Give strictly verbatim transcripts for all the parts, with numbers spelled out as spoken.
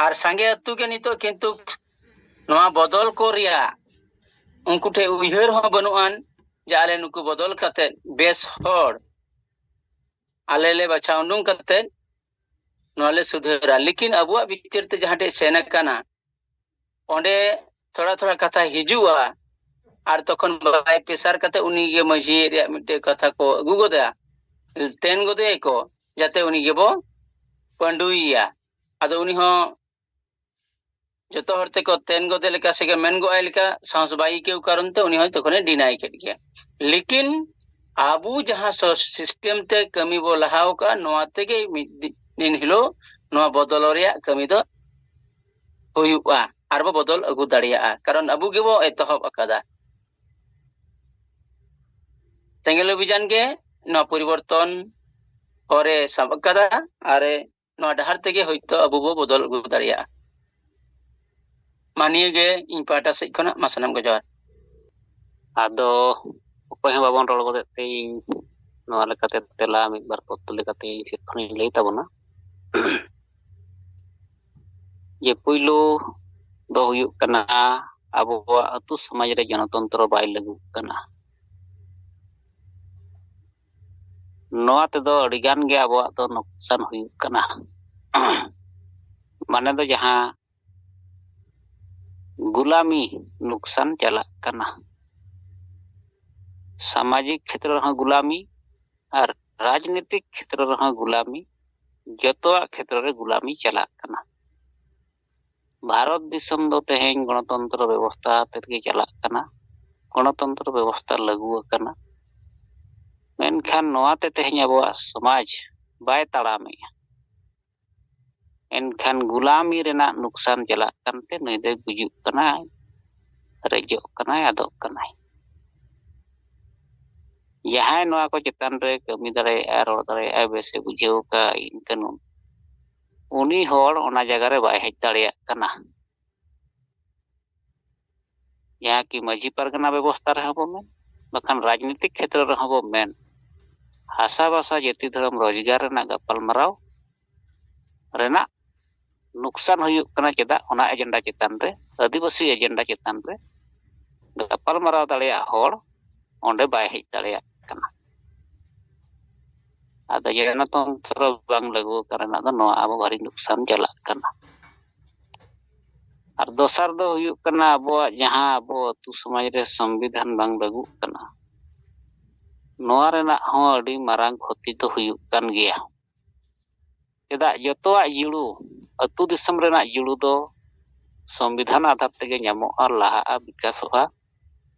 ᱟᱨ ᱥᱟᱸᱜᱮ ᱟᱹᱛᱩ ᱜᱮ ᱱᱤᱛᱚᱜ ᱠᱤᱱᱛᱩ ᱱᱚᱣᱟ ᱵᱚᱫᱚᱞ ᱠᱚ ᱨᱮᱭᱟᱜ ᱩᱱᱠᱩ ᱴᱷᱮᱱ ᱩᱭᱦᱟᱹᱨ ᱦᱚᱸ ᱵᱟᱹᱱᱩᱜ ᱟᱱ, ᱡᱮ ᱟᱞᱮ ᱱᱩᱠᱩ ᱵᱚᱫᱚᱞ ᱠᱟᱛᱮ ᱵᱮᱥ ᱦᱚᱲ ᱟᱞᱮ ᱞᱮ ᱵᱟᱪᱷᱟᱣ ᱩᱰᱩᱝ ᱠᱟᱛᱮ ᱱᱚᱣᱟ ᱞᱮ ᱥᱩᱫᱷᱟᱹᱨᱟ᱾ ᱞᱮᱠᱤᱱ ᱟᱵᱚᱣᱟᱜ ᱵᱤᱪᱟᱹᱨ ᱛᱮ ᱡᱟᱦᱟᱸ ᱴᱷᱮᱡ ᱥᱮᱱ ᱟᱠᱟᱱᱟ, ᱚᱸᱰᱮ ᱛᱷᱚᱲᱟ ᱛᱷᱚᱲᱟ ᱠᱟᱛᱷᱟ ᱦᱤᱡᱩᱜᱼᱟ, ᱟᱨ ᱛᱚᱠᱷᱚᱱ ᱵᱟᱭ ᱯᱮᱥᱟᱨ ᱠᱟᱛᱮ ᱩᱱᱤ ᱜᱮ ᱢᱟᱹᱡᱷᱤ ᱨᱮᱭᱟᱜ ᱢᱤᱫᱴᱮᱡ ᱠᱟᱛᱷᱟ ᱠᱚ ᱟᱹᱜᱩ ᱜᱚᱫᱟ, ᱛᱮᱱ ᱜᱚᱫᱮᱭᱟᱠᱚ, ᱡᱟᱛᱮ ᱩᱱᱤ ᱜᱮᱵᱚ ᱯᱟᱹᱰᱩᱭᱮᱭᱟ᱾ ᱟᱫᱚ ᱩᱱᱤ ᱦᱚᱸ ᱡᱚᱛᱚ ᱦᱚᱲ ᱛᱮᱠᱚ ᱛᱮᱱ ᱜᱚᱫᱮ ᱞᱮᱠᱟ ᱥᱮ ᱢᱮᱱ ᱜᱚᱫ ᱟᱭ ᱞᱮᱠᱟ ᱥᱟᱦᱚᱥ ᱵᱟᱭ ᱟᱹᱭᱠᱟᱹᱣ ᱠᱟᱨᱚᱱ ᱛᱮ ᱩᱱᱤ ᱦᱚᱸ ᱛᱚᱠᱷᱚᱱᱮ ᱰᱤᱱᱟᱭ ᱠᱮᱫ ᱜᱮᱭᱟ᱾ ᱞᱮᱠᱤᱱ ᱟᱵᱚ ᱡᱟᱦᱟᱸ ᱥᱤᱥᱴᱮᱢ ᱛᱮ ᱠᱟᱹᱢᱤ ᱵᱚ ᱞᱟᱦᱟᱣ ᱠᱟᱜᱼᱟ, ᱱᱚᱣᱟ ᱛᱮᱜᱮ ᱢᱤᱫ ᱫᱤ-, ᱫᱤᱱ ᱦᱤᱞᱳᱜ ᱱᱚᱣᱟ ᱵᱚᱫᱚᱞ ᱨᱮᱭᱟᱜ ᱠᱟᱹᱢᱤ ᱫᱚ ᱦᱩᱭᱩᱜᱼᱟ ᱟᱨ ᱵᱚ ᱵᱚᱫᱚᱞ ᱟᱹᱜᱩ ᱫᱟᱲᱮᱭᱟᱜᱼᱟ, ᱠᱟᱨᱚᱱ ᱟᱵᱚ ᱜᱮᱵᱚ ᱮᱛᱚᱦᱚᱵ ᱟᱠᱟᱫᱟ᱾ ᱥᱮᱸᱜᱮᱞ ᱚᱵᱷᱤᱡᱟᱱ ᱜᱮ ᱱᱚᱣᱟ ᱯᱚᱨᱤᱵᱚᱨᱛᱚᱱ ᱦᱚᱨᱮ ᱥᱟᱵ ᱟᱠᱟᱫᱟ ᱟᱨ ᱱᱚᱣᱟ ᱰᱟᱦᱟᱨ ᱛᱮᱜᱮ ᱦᱳᱭᱛᱳ ᱟᱵᱚ ᱵᱚ ᱵᱚᱫᱚᱞ ᱟᱹᱜᱩ ᱫᱟᱲᱮᱭᱟᱜᱼᱟ᱾ ᱢᱟ ᱱᱤᱭᱟᱹ ᱜᱮ ᱤᱧ ᱯᱟᱦᱴᱟ ᱥᱮᱫ ᱠᱷᱚᱱᱟᱜ, ᱢᱟ ᱥᱟᱱᱟᱢ ᱠᱚ ᱡᱚᱦᱟᱨ᱾ ᱟᱫᱚ ᱚᱠᱚᱭ ᱦᱚᱸ ᱵᱟᱵᱚᱱ ᱨᱚᱲ ᱜᱚᱫᱮᱫ ᱛᱮ ᱤᱧ ᱱᱚᱣᱟ ᱞᱮᱠᱟᱛᱮ ᱛᱮᱞᱟ ᱢᱤᱫ ᱵᱟᱨ ᱯᱚᱫ ᱞᱮᱠᱟᱛᱮ ᱤᱧ ᱥᱮᱫ ᱠᱷᱚᱱᱤᱧ ᱞᱟᱹᱭ ᱛᱟᱵᱚᱱᱟ᱾ ᱡᱮ ᱯᱩᱭᱞᱩ ᱫᱚ ᱦᱩᱭᱩᱜ ᱠᱟᱱᱟ, ᱟᱵᱚᱣᱟᱜ ᱟᱹᱛᱩ ᱥᱚᱢᱟᱡᱽ ᱨᱮ ᱜᱚᱱᱚᱛᱚᱱᱛᱨᱚ ᱵᱟᱭ ᱞᱟᱹᱜᱩᱜ ᱠᱟᱱᱟ᱾ ᱱᱚᱣᱟ ᱛᱮᱫᱚ ᱟᱹᱰᱤᱜᱟᱱ ᱜᱮ ᱟᱵᱚᱣᱟᱜ ᱫᱚ ᱱᱩᱠᱥᱟᱱ ᱦᱩᱭᱩᱜ ᱠᱟᱱᱟ᱾ ᱢᱟᱱᱮ ᱫᱚ ᱡᱟᱦᱟᱸ ᱜᱩᱞᱟᱢᱤ ᱱᱩᱠᱥᱟᱱ ᱪᱟᱞᱟᱜ ᱠᱟᱱᱟ᱾ ᱥᱟᱢᱟᱡᱤᱠ ᱠᱷᱮᱛᱨᱚ ᱨᱮᱦᱚᱸ ᱜᱩᱞᱟᱢᱤ ᱟᱨ ᱨᱟᱡᱽᱱᱤᱛᱤᱠ ᱠᱷᱮᱛᱨᱚ ᱨᱮᱦᱚᱸ ᱜᱩᱞᱟᱢᱤ, ᱡᱚᱛᱚᱣᱟᱜ ᱠᱷᱮᱛᱨᱚ ᱨᱮ ᱜᱩᱞᱟᱢᱤ ᱪᱟᱞᱟᱜ ᱠᱟᱱᱟ᱾ ᱵᱷᱟᱨᱚᱛ ᱫᱤᱥᱚᱢ ᱫᱚ ᱛᱮᱦᱮᱧ ᱜᱚᱱᱚᱛᱚᱱᱛᱨᱚ ᱵᱮᱵᱚᱥᱛᱷᱟ ᱟᱛᱮᱫ ᱜᱮ ᱪᱟᱞᱟᱜ ᱠᱟᱱᱟ, ᱜᱚᱱᱚᱛᱚᱱᱛᱨᱚ ᱵᱮᱵᱚᱥᱛᱷᱟ ᱞᱟᱹᱜᱩ ᱟᱠᱟᱱᱟ᱾ ᱢᱮᱱᱠᱷᱟᱱ ᱱᱚᱣᱟᱛᱮ ᱛᱮᱦᱮᱧ ᱟᱵᱚᱣᱟᱜ ᱥᱚᱢᱟᱡᱽ ᱵᱟᱭ ᱛᱟᱲᱟᱢᱮᱜᱼᱟ᱾ ᱮᱱᱠᱷᱟᱱ ᱜᱩᱞᱟᱢᱤ ᱨᱮᱱᱟᱜ ᱱᱩᱠᱥᱟᱱ ᱪᱟᱞᱟᱜ ᱠᱟᱱᱛᱮ ᱱᱩᱭ ᱫᱚᱭ ᱜᱩᱡᱩᱜ ᱠᱟᱱᱟᱭ, ᱨᱮᱡᱚᱜ ᱠᱟᱱᱟᱭ, ᱟᱫᱚᱜ ᱠᱟᱱᱟᱭ᱾ ᱡᱟᱦᱟᱸᱭ ᱱᱚᱣᱟ ᱠᱚ ᱪᱮᱛᱟᱱ ᱨᱮ ᱠᱟᱹᱢᱤ ᱫᱟᱲᱮᱭᱟᱜᱼᱟ, ᱨᱚᱲ ᱫᱟᱲᱮᱭᱟᱜᱼᱟ, ᱵᱮᱥᱮ ᱵᱩᱡᱷᱟᱹᱣ ᱟᱠᱟᱫ ᱟᱹᱭᱤᱱ ᱠᱟᱹᱱᱩᱱ, ᱩᱱᱤ ᱦᱚᱲ ᱚᱱᱟ ᱡᱟᱭᱜᱟ ᱨᱮ ᱵᱟᱭ ᱦᱮᱡ ᱫᱟᱲᱮᱭᱟᱜ ᱠᱟᱱᱟ᱾ ᱡᱟᱦᱟᱸ ᱠᱤ ᱢᱟᱹᱡᱷᱤ ᱯᱟᱨᱜᱟᱱᱟ ᱵᱮᱵᱚᱥᱛᱷᱟ ᱨᱮᱦᱚᱸ ᱵᱚ ᱢᱮᱱ, ᱵᱟᱠᱷᱟᱱ ᱨᱟᱡᱽᱱᱤᱛᱤᱠ ᱠᱷᱮᱛᱨᱚ ᱨᱮᱦᱚᱸ ᱵᱚ ᱢᱮᱱ, ᱦᱟᱥᱟ ᱵᱷᱟᱥᱟ ᱡᱟᱹᱛᱤ ᱫᱷᱚᱨᱚᱢ ᱨᱳᱡᱽᱜᱟᱨ ᱨᱮᱱᱟᱜ ᱜᱟᱯᱟᱞᱢᱟᱨᱟᱣ ᱨᱮᱱᱟᱜ ᱱᱩᱠᱥᱟᱱ ᱦᱩᱭᱩᱜ ᱠᱟᱱᱟ᱾ ᱪᱮᱫᱟᱜ? ᱚᱱᱟ ᱮᱡᱮᱱᱰᱟ ᱪᱮᱛᱟᱱ ᱨᱮ, ᱟᱹᱫᱤᱵᱟᱹᱥᱤ ᱮᱡᱮᱱᱰᱟ ᱪᱮᱛᱟᱱ ᱨᱮ ᱜᱟᱯᱟᱞ ᱢᱟᱨᱟᱣ ᱫᱟᱲᱮᱭᱟᱜ ᱦᱚᱲ ᱚᱸᱰᱮ ᱵᱟᱭ ᱦᱮᱡ ᱫᱟᱲᱮᱭᱟᱜ ᱠᱟᱱᱟ᱾ ᱟᱫᱚ ᱜᱚᱱᱚᱛᱚᱱᱛᱨᱚ ᱵᱟᱝ ᱞᱟᱹᱜᱩ ᱟᱠᱟᱱ ᱨᱮᱱᱟᱜ ᱫᱚ ᱱᱚᱣᱟ ᱟᱵᱚ ᱵᱷᱟᱹᱨᱤ ᱱᱩᱠᱥᱟᱱ ᱪᱟᱞᱟᱜ ᱠᱟᱱᱟ᱾ ᱟᱨ ᱫᱚᱥᱟᱨ ᱫᱚ ᱦᱩᱭᱩᱜ ᱠᱟᱱᱟ, ᱟᱵᱚᱣᱟᱜ ᱡᱟᱦᱟᱸ ᱟᱵᱚ ᱟᱹᱛᱩ ᱥᱚᱢᱟᱡᱽ ᱨᱮ ᱥᱚᱝᱵᱤᱫᱷᱟᱱ ᱵᱟᱝ ᱞᱟᱹᱜᱩᱜ ᱠᱟᱱᱟ, ᱱᱚᱣᱟ ᱨᱮᱱᱟᱜ ᱦᱚᱸ ᱟᱹᱰᱤ ᱢᱟᱨᱟᱝ ᱠᱷᱚᱛᱤ ᱫᱚ ᱦᱩᱭᱩᱜ ᱠᱟᱱ ᱜᱮᱭᱟ᱾ ᱪᱮᱫᱟᱜ? ᱡᱚᱛᱚᱣᱟᱜ ᱡᱩᱲᱩ ᱟᱹᱛᱩ ᱫᱤᱥᱚᱢ ᱨᱮᱱᱟᱜ ᱡᱩᱲᱩ ᱫᱚ ᱥᱚᱝᱵᱤᱫᱷᱟᱱ ᱟᱫᱷᱟᱨ ᱛᱮᱜᱮ ᱧᱟᱢᱚᱜᱼᱟ, ᱞᱟᱦᱟᱜᱼᱟ, ᱵᱤᱠᱟᱥᱚᱜᱼᱟ,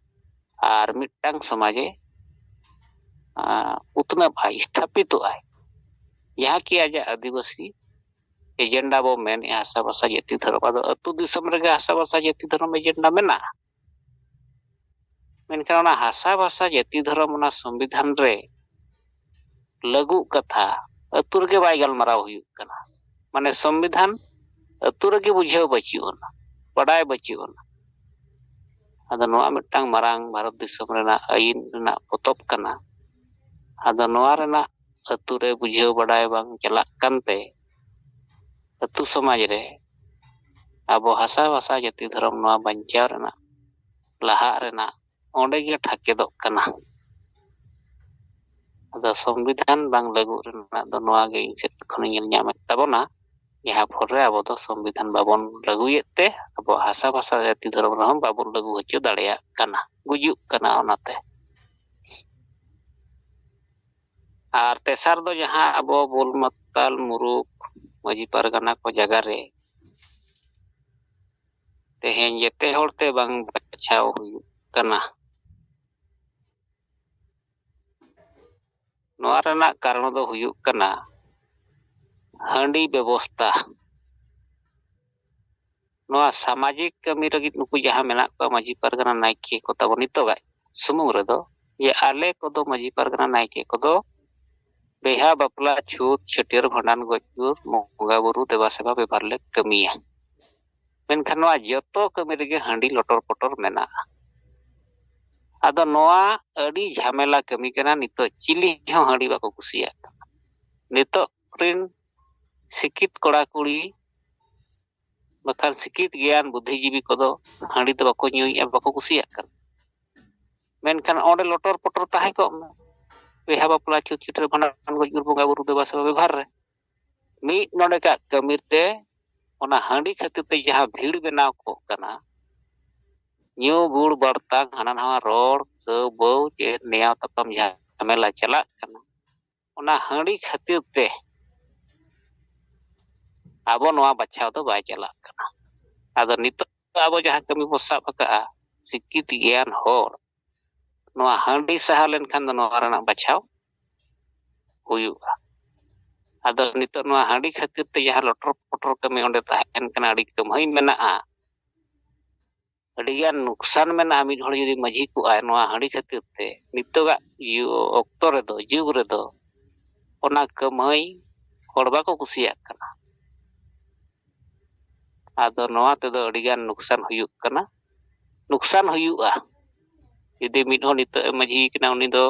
ᱟᱨ ᱢᱤᱫᱴᱟᱝ ᱥᱚᱢᱟᱡᱮ, ᱟᱸ, ᱩᱛᱱᱟᱹᱜᱼᱟᱭ, ᱥᱛᱷᱟᱯᱤᱛᱚᱜᱼᱟᱭ᱾ ᱡᱟᱦᱟᱸ ᱠᱤ ᱟᱡᱟᱜ ᱟᱹᱫᱤᱵᱟᱹᱥᱤ ᱮᱡᱮᱱᱰᱟ ᱵᱚ ᱢᱮᱱᱮᱫᱼᱟ, ᱦᱟᱥᱟ ᱵᱷᱟᱥᱟ ᱡᱟᱹᱛᱤ ᱫᱷᱚᱨᱚᱢ, ᱟᱫᱚ ᱟᱹᱛᱩ ᱫᱤᱥᱚᱢ ᱨᱮᱜᱮ ᱦᱟᱥᱟ ᱵᱷᱟᱥᱟ ᱡᱟᱹᱛᱤ ᱫᱷᱚᱨᱚᱢ ᱮᱡᱮᱱᱰᱟ ᱢᱮᱱᱟᱜᱼᱟ᱾ ᱢᱮᱱᱠᱷᱟᱱ ᱚᱱᱟ ᱦᱟᱥᱟ ᱵᱷᱟᱥᱟ ᱡᱟᱹᱛᱤ ᱫᱷᱚᱨᱚᱢ ᱚᱱᱟ ᱥᱚᱝᱵᱤᱫᱷᱟᱱ ᱨᱮ ᱞᱟᱹᱜᱩᱜ ᱠᱟᱛᱷᱟ ᱟᱹᱛᱩ ᱨᱮᱜᱮ ᱵᱟᱭ ᱜᱟᱞᱢᱟᱨᱟᱣ ᱦᱩᱭᱩᱜ ᱠᱟᱱᱟ᱾ ᱢᱟᱱᱮ ᱥᱚᱝᱵᱤᱫᱷᱟᱱ ᱟᱹᱛᱩ ᱨᱮᱜᱮ ᱵᱩᱡᱷᱟᱹᱣ ᱵᱟᱹᱪᱩᱜ ᱟᱱᱟ, ᱵᱟᱰᱟᱭ ᱵᱟᱹᱪᱩᱜ ᱟᱱᱟ᱾ ᱟᱫᱚ ᱱᱚᱣᱟ ᱢᱤᱫᱴᱟᱝ ᱢᱟᱨᱟᱝ ᱵᱷᱟᱨᱚᱛ ᱫᱤᱥᱚᱢ ᱨᱮᱱᱟᱜ ᱟᱹᱭᱤᱱ ᱨᱮᱱᱟᱜ ᱯᱚᱛᱚᱵ ᱠᱟᱱᱟ᱾ ᱟᱫᱚ ᱱᱚᱣᱟ ᱨᱮᱱᱟᱜ ᱟᱹᱛᱩ ᱨᱮ ᱵᱩᱡᱷᱟᱹᱣ ᱵᱟᱰᱟᱭ ᱵᱟᱝ ᱪᱟᱞᱟᱜ ᱠᱟᱱᱛᱮ ᱟᱹᱛᱩ ᱥᱚᱢᱟᱡᱽ ᱨᱮ ᱟᱵᱚ ᱦᱟᱥᱟ ᱵᱷᱟᱥᱟ ᱡᱟᱹᱛᱤ ᱫᱷᱚᱨᱚᱢ ᱱᱚᱣᱟ ᱵᱟᱧᱪᱟᱣ ᱨᱮᱱᱟᱜ, ᱞᱟᱦᱟᱜ ᱨᱮᱱᱟᱜ ᱚᱸᱰᱮ ᱜᱮ ᱴᱷᱟᱠᱮᱫᱚᱜ ᱠᱟᱱᱟ᱾ ᱟᱫᱚ ᱥᱚᱝᱵᱤᱫᱷᱟᱱ ᱵᱟᱝ ᱞᱟᱹᱜᱩᱜ ᱨᱮᱱᱟᱜ ᱫᱚ ᱱᱚᱣᱟ ᱜᱮ ᱤᱧ ᱥᱮᱫ ᱠᱷᱚᱱᱤᱧ ᱧᱮᱞ ᱧᱟᱢᱮᱫ ᱛᱟᱵᱚᱱᱟ, ᱡᱟᱦᱟᱸ ᱯᱷᱚᱞ ᱨᱮ ᱟᱵᱚ ᱫᱚ ᱥᱚᱝᱵᱤᱫᱷᱟᱱ ᱵᱟᱵᱚᱱ ᱞᱟᱹᱜᱩᱭᱮᱫ ᱛᱮ ᱟᱵᱚ ᱦᱟᱥᱟ ᱵᱷᱟᱥᱟ ᱡᱟᱹᱛᱤ ᱫᱷᱚᱨᱚᱢ ᱨᱮᱦᱚᱸ ᱵᱟᱵᱚᱱ ᱞᱟᱹᱜᱩ ᱦᱚᱪᱚ ᱫᱟᱲᱮᱭᱟᱜ ᱠᱟᱱᱟ, ᱜᱩᱡᱩᱜ ᱠᱟᱱᱟ ᱚᱱᱟᱛᱮ᱾ ᱟᱨ ᱛᱮᱥᱟᱨ ᱫᱚ ᱡᱟᱦᱟᱸ ᱟᱵᱚ ᱵᱩᱞ ᱢᱟᱛᱟᱞ ᱢᱩᱨᱩᱠ ᱢᱟᱹᱡᱷᱤ ᱯᱟᱨᱜᱟᱱᱟ ᱠᱚ ᱡᱟᱭᱜᱟ ᱨᱮ ᱛᱮᱦᱮᱧ ᱡᱮᱛᱮ ᱦᱚᱲ ᱛᱮ ᱵᱟᱝ ᱵᱟᱪᱷᱟᱣ ᱦᱩᱭᱩᱜ ᱠᱟᱱᱟ᱾ ᱱᱚᱣᱟ ᱨᱮᱱᱟᱜ ᱠᱟᱨᱚᱱ ᱫᱚ ᱦᱩᱭᱩᱜ ᱠᱟᱱᱟ ᱦᱟᱺᱰᱤ ᱵᱮᱵᱚᱥᱛᱟ᱾ ᱱᱚᱣᱟ ᱥᱟᱢᱟᱡᱤᱠ ᱠᱟᱹᱢᱤ ᱞᱟᱹᱜᱤᱫ ᱱᱩᱠᱩ ᱡᱟᱦᱟᱸ ᱢᱮᱱᱟᱜ ᱠᱚᱣᱟ ᱢᱟᱹᱡᱷᱤ ᱯᱟᱨᱜᱟᱱᱟ ᱱᱟᱭᱠᱮ ᱠᱚ ᱛᱟᱵᱚ ᱱᱤᱛᱚᱜᱟᱜ ᱥᱩᱢᱩᱝ ᱨᱮᱫᱚ, ᱡᱮ ᱟᱞᱮ ᱠᱚᱫᱚ ᱢᱟᱹᱡᱷᱤ ᱯᱟᱨᱜᱟᱱᱟ ᱱᱟᱭᱠᱮ ᱠᱚᱫᱚ ᱵᱤᱦᱟ ᱵᱟᱯᱞᱟ, ᱪᱷᱩᱛ, ᱪᱷᱟᱹᱴᱭᱟᱹᱨ, ᱵᱷᱟᱸᱰᱟᱱ, ᱜᱚᱡ ᱜᱩᱨ, ᱵᱚᱸᱜᱟ ᱵᱩᱨᱩ ᱫᱮᱵᱟ ᱥᱮᱵᱟ ᱵᱮᱵᱷᱟᱨ ᱞᱮ ᱠᱟᱹᱢᱤᱭᱟ᱾ ᱢᱮᱱᱠᱷᱟᱱ ᱱᱚᱣᱟ ᱡᱚᱛᱚ ᱠᱟᱹᱢᱤ ᱨᱮᱜᱮ ᱦᱟᱺᱰᱤ ᱞᱚᱴᱚᱨ ᱯᱚᱴᱚᱨ ᱢᱮᱱᱟᱜᱼᱟ᱾ ᱟᱫᱚ ᱱᱚᱣᱟ ᱟᱹᱰᱤ ᱡᱷᱟᱢᱮᱞᱟ ᱠᱟᱹᱢᱤ ᱠᱟᱱᱟ᱾ ᱱᱤᱛᱚᱜ ᱪᱤᱞᱤ ᱦᱚᱸ ᱦᱟᱺᱰᱤ ᱵᱟᱠᱚ ᱠᱩᱥᱤᱭᱟᱜ ᱠᱟᱱᱟ᱾ ᱱᱤᱛᱚᱜ ᱨᱤᱱ ᱥᱤᱠᱠᱷᱤᱛ ᱠᱚᱲᱟ ᱠᱩᱲᱤ ᱵᱟᱠᱷᱟᱱ ᱥᱤᱠᱠᱷᱤᱛ ᱜᱮᱭᱟᱱ ᱵᱩᱫᱽᱫᱷᱤᱡᱤᱵᱤ ᱠᱚᱫᱚ ᱦᱟᱺᱰᱤ ᱫᱚ ᱵᱟᱠᱚ ᱧᱩᱭᱮᱫᱼᱟ, ᱵᱟᱠᱚ ᱠᱩᱥᱤᱭᱟᱜ ᱠᱟᱱᱟ᱾ ᱢᱮᱱᱠᱷᱟᱱ ᱚᱸᱰᱮ ᱞᱚᱴᱚᱨ ᱯᱚᱴᱚᱨ ᱛᱟᱦᱮᱸ ᱠᱚᱜ ᱢᱮ, ᱵᱤᱦᱟ ᱵᱟᱯᱞᱟ, ᱪᱷᱩᱛ ᱪᱷᱟᱹᱴᱭᱟᱹᱨ, ᱵᱷᱟᱸᱰᱟᱱ, ᱜᱚᱡ ᱜᱩᱨ, ᱵᱚᱸᱜᱟ ᱵᱩᱨᱩ ᱫᱮᱵᱟ ᱥᱮᱵᱟ ᱵᱮᱵᱷᱟᱨ ᱨᱮ ᱢᱤᱫ ᱱᱚᱰᱮᱠᱟᱜ ᱠᱟᱹᱢᱤ ᱨᱮ ᱚᱱᱟ ᱦᱟᱺᱰᱤ ᱠᱷᱟᱹᱛᱤᱨ ᱛᱮ ᱡᱟᱦᱟᱸ ᱵᱷᱤᱲ ᱵᱮᱱᱟᱣ ᱠᱚᱜ ᱠᱟᱱᱟ, ᱧᱩ ᱵᱩᱲ ᱵᱟᱲᱛᱟᱝ, ᱦᱟᱱᱟ ᱱᱟᱣᱟ ᱨᱚᱲ ᱠᱟᱹᱣᱵᱟᱹᱣ, ᱪᱮᱫ ᱱᱮᱭᱟᱣ ᱛᱟᱯᱟᱢ ᱡᱷᱟᱢᱮᱞᱟ ᱪᱟᱞᱟᱜ ᱠᱟᱱᱟ, ᱚᱱᱟ ᱦᱟᱺᱰᱤ ᱠᱷᱟᱹᱛᱤᱨ ᱛᱮ ᱟᱵᱚ ᱱᱚᱣᱟ ᱵᱟᱪᱷᱟᱣ ᱫᱚ ᱵᱟᱭ ᱪᱟᱞᱟᱜ ᱠᱟᱱᱟ᱾ ᱟᱫᱚ ᱱᱤᱛᱚᱜ ᱟᱵᱚ ᱡᱟᱦᱟᱸ ᱠᱟᱹᱢᱤ ᱵᱚ ᱥᱟᱵ ᱟᱠᱟᱫᱼᱟ, ᱥᱤᱠᱠᱷᱤᱛ ᱜᱮᱭᱟᱱ ᱦᱚᱲ, ᱱᱚᱣᱟ ᱦᱟᱺᱰᱤ ᱥᱟᱦᱟ ᱞᱮᱱᱠᱷᱟᱱ ᱫᱚ ᱱᱚᱣᱟ ᱨᱮᱱᱟᱜ ᱵᱟᱪᱷᱟᱣ ᱦᱩᱭᱩᱜᱼᱟ᱾ ᱟᱫᱚ ᱱᱤᱛᱚᱜ ᱱᱚᱣᱟ ᱦᱟᱺᱰᱤ ᱠᱷᱟᱹᱛᱤᱨ ᱛᱮ ᱡᱟᱦᱟᱸ ᱞᱚᱴᱚᱨ ᱯᱚᱴᱚᱨ ᱠᱟᱹᱢᱤ ᱚᱸᱰᱮ ᱛᱟᱦᱮᱱ ᱠᱟᱱᱟ, ᱟᱹᱰᱤ ᱠᱟᱹᱢᱦᱟᱹᱭ ᱢᱮᱱᱟᱜᱼᱟ, ᱟᱹᱰᱤᱜᱟᱱ ᱱᱩᱠᱥᱟᱱ ᱢᱮᱱᱟᱜᱼᱟ᱾ ᱢᱤᱫ ᱦᱚᱲ ᱡᱩᱫᱤ ᱢᱟᱹᱡᱷᱤ ᱠᱚᱜᱼᱟᱭ ᱱᱚᱣᱟ ᱦᱟᱺᱰᱤ ᱠᱷᱟᱹᱛᱤᱨ ᱛᱮ, ᱱᱤᱛᱚᱜᱟᱜ ᱭᱩ-, ᱚᱠᱛᱚ ᱨᱮᱫᱚ, ᱡᱩᱜᱽ ᱨᱮᱫᱚ ᱚᱱᱟ ᱠᱟᱹᱢᱦᱟᱹᱭ ᱦᱚᱲ ᱵᱟᱠᱚ ᱠᱩᱥᱤᱭᱟᱜ ᱠᱟᱱᱟ᱾ ᱟᱫᱚ ᱱᱚᱣᱟ ᱛᱮᱫᱚ ᱟᱹᱰᱤᱜᱟᱱ ᱱᱩᱠᱥᱟᱱ ᱦᱩᱭᱩᱜ ᱠᱟᱱᱟ, ᱱᱩᱠᱥᱟᱱ ᱦᱩᱭᱩᱜᱼᱟ᱾ ᱡᱩᱫᱤ ᱢᱤᱫ ᱦᱚᱲ ᱱᱤᱛᱚᱜ ᱮ ᱢᱟᱹᱡᱷᱤ ᱠᱟᱱᱟ, ᱩᱱᱤ ᱫᱚ